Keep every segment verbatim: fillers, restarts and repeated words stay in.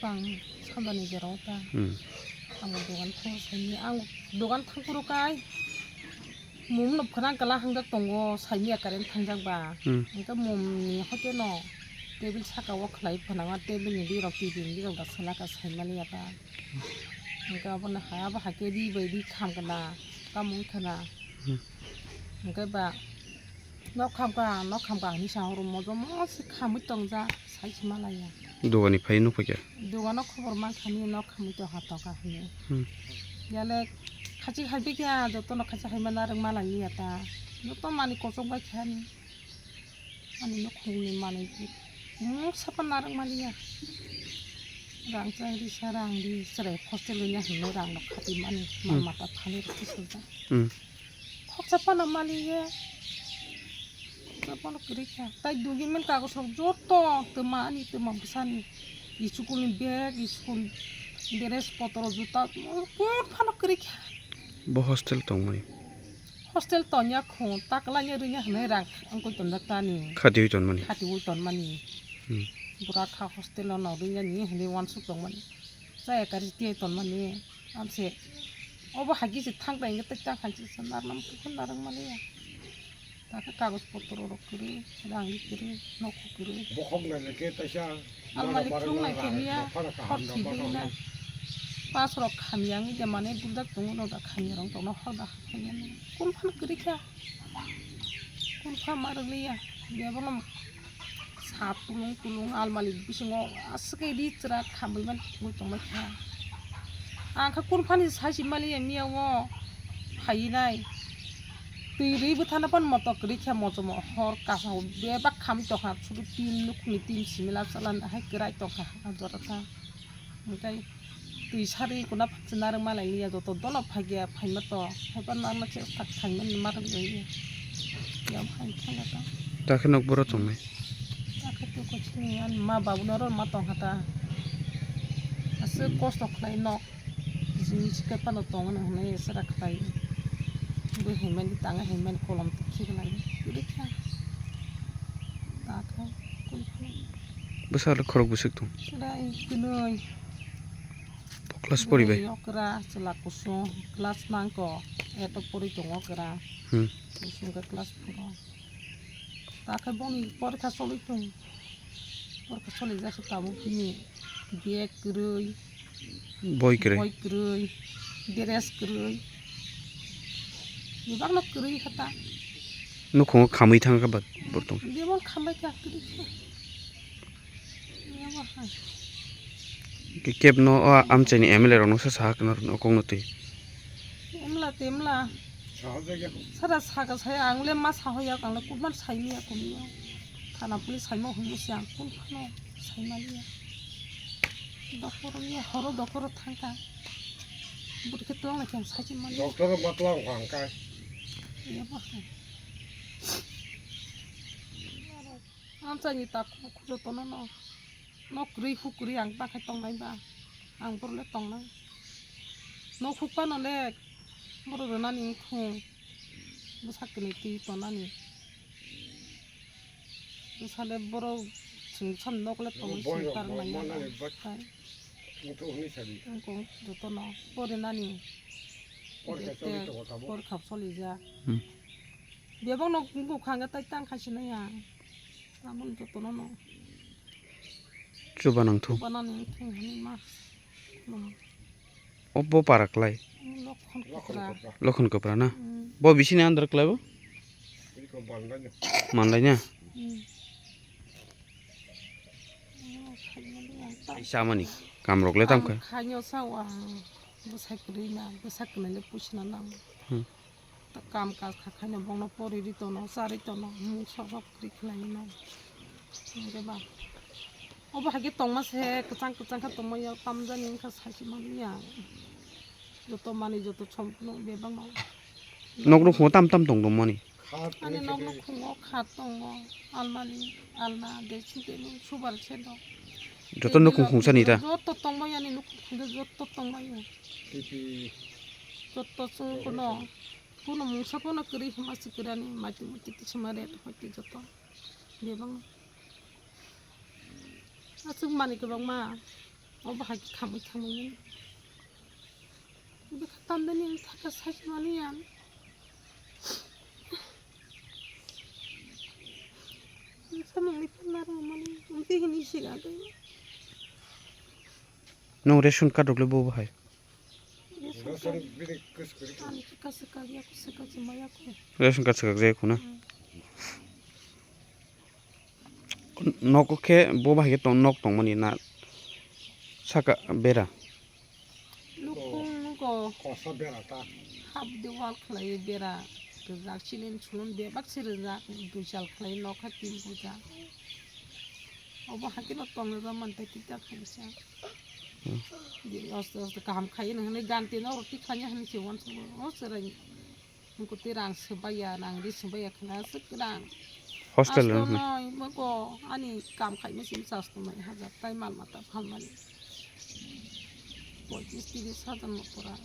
Tang sandani jora o ta. Hmm. Ang dogan thang saini, ang dogan thang kuro kai. Mum no phana kala hangjak tongo, saini ya current thangjak ba. Hmm. Engka mum ni hote no table saka o khlai phana, table ni birok, T V ni birok da sala ka saimali ya ta. Engka abo no ha, abo ha ke ri bai ri kham kana, kamung khana. Hmm. Engka ba Nok kham ka, nok kham ka hinwi sa horo mojo mo se khamwi tongjak, sai se malaya. Dogani phai nuk paikha. Dogano khobor mankha ni nok khamwi tongkha tongkha hinwi. Hmm. Yale khachi hai bikya joto no khachi hai mana rwng malai liya ta. Joto mani kochok bai kha ni. Ani nukhung ni manwi mungsa pa narwk maliya. Rang chang ri sa rang ri chwrai hostel rwnya hinwi rang rok khati mani. Hmm. Mal mata thani rwkhe sojak. Hmm. Khoroksa phano maliya. Khoroksa phano kwrwi kha. Tai document kagoj rok joto twma ani twma bwsani. School ni bag, school dress, potro, juta, kun phano kwrwi kha. Bo hostel tongmani? Hostel tongya khu, taklanya rwnya hwnwi rang wngwi tonjak tani. Khatiwi tonmani? Khatiwi tonmani. Hmm. Bwra kha hostel o no rwnya ni hwnwi uansuk tongmani. Chaya kari tiya tonmani. Amse obo hagi se thang tai nge tei tang hai se narwknam khe narwk maliya. Takhe kagoj potro rok kwrwi, rang ri kwrwi, nok kwrwi. Bokhok nai le khe taisa. Almari mala khulung nai barang khe liya, nokha rok kaham hor rok thwi bagwi na. Pas rok khamya wngwi de mane bujak tongo no da khamya rok tongno hor da hakhe ya. Kun phano kwrwi kha. Kun pha ma rwk liya. Bebono Sa tulung tulung almali bisingo aswk khe ri chwra khamwi mani tongwi tongbai kha. Ang kha kun phani sai si mali ya miya o phai nai. Twi rwi bwthana pan moto kwrwi khe mojomo hor kasa o bebak khamwi tongkha sudu tin nukhungni tin simi la chala hai kwrai tongkha a jora ta. Hwnkhe twi sari kuna phaksa narwk malai liya joto dono phagya phaima to haiba narwk se tak phaima ni narwk liya. Yang phai thangya to. Takhe nok boro tongnai. Takhe to kochini ani ma babu no oro ma tongkha ta. Aswk kosto khlai nok. Jini sikhe phano tongo no hwnwi sara khlai. Bui haimani tanga haimani kolom khikhlai. Bwrwi kha. Takhe. Bwsa le khorok bwswk tong. Chwrai kwnwi. Bo class pori bai? Bini okra chwla kusung class nangko, eight o pori tongo okra. Hmm. Kusung khe class four o. Takhe boni porikha choli tong. Porikha choli jak se tabuk bini bag kwrwi. Boi kwrwi. Boi kwrwi. Dress kwrwi. Bebak no kwrwi kha ta. Nukhungo khamwi thang kha ba bortong. Bebak khambai kha kwrwi kha. Ke kep no o amchaini M L A rok no sa saha kna rw kok no twi. Emla te emla. Sara saka saya ang le ma sahoya ang le kubman saimiya kumya. Thana police saima hwnwi se ang kun phano saimaliya. Dokoro ni horo dokoro thangka. Bwrwi khe twlang lai khe ang sachi mali. Doctor ma twlang phang kai. Iya ba. Amchaini ta khu khu jotono no. Nok kwrwi huk kwrwi ang ta khai tongnai ba. Ang borok le tongnai. Nok huk phano le borok rwnani wngthung. Bwsa kwnwi twi tonani. Bwsa le borok chwng bwsani nok le tongwi chwng tar manya ba. Wngkha hwnwi sadi. Wngkha jotono porinani. Porikha choli tongo tabuk. Porikha choli ja. Hmm. Bebak no wngkha hwnkhe tai tang khai sinai ya. Tamoni jotono no. Chuba nang thu. Chuba nang thu hwnwi ma. Hmm. O bo para klai. Lokhon Kopra. Lokhon Kopra na? Hmm. Bo bisini andar klai bo? Manlai na? Hmm. Ai samani kamrok le tam kha. Ang khainyo sao ang bwsai kwrwi na, bwsa kwrwi le puisna nang. Hmm. Ta kam kaj kha khaino bongno pori ri tono, cha ri tono, mung sok sok kwrwi khlai no. Hwnkhe ba. Obo hai khe tongma se kwchang kwchang khe tongma ya tamjani wngkha sai se manliya. Joto manwi joto sompno bebak ma. Nok nukhungo tam tam tong tongmani. Ani nok nukhungo khat tongo, almari, alna, dressing table, subar set dong. Joto nukhung khungsa ni ta? Joto tongma yani nukhung khungsa joto tongma ya. Joto chwng kono, kono mungsa kono kwrwi hima se kwrani, mati mati kisima red hoite joto. Bebak. Aswk manwi kwbangma. Obo hai khamwi khamwi. Bwkha tamdani ang thaka saimani ang. Samungni pharma rwmani umtwi hini siga twi. Nwng ration card rok le bo bo hai? Ani khe kasa kagya ko saka chimaya ko. Ration card swkak jaya ko na? Hmm. Nogo khe bo bahai khe tong, nok tongmani na saka bera? Nukung nogo. Kosa bera ta. Hap de wal khlai bera. Rijak chini sulon bebak se rijak. Dui sal khlai nok ha tin puja. Obo hakhe no tong rijak man ta kita khaisa. Hmm. Di oste oste kaham khai nang hwnwi ganti no roti khanya hwnwi se wan o serai. Nungkutwi rang swbaiya, rang ri swbaiya khna swk rang. Hostel rang hwnwi. Aswk noi, mogo ani kam khaima simi chastomani hajar tai mal mata phalmani. Poichis tiris hajar no pura.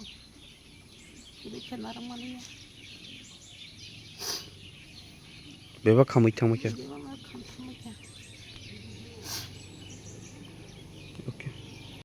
Kiri khena rang mani ya. Bebak khamwi thangma khe. Bebak ma kham thangma khe.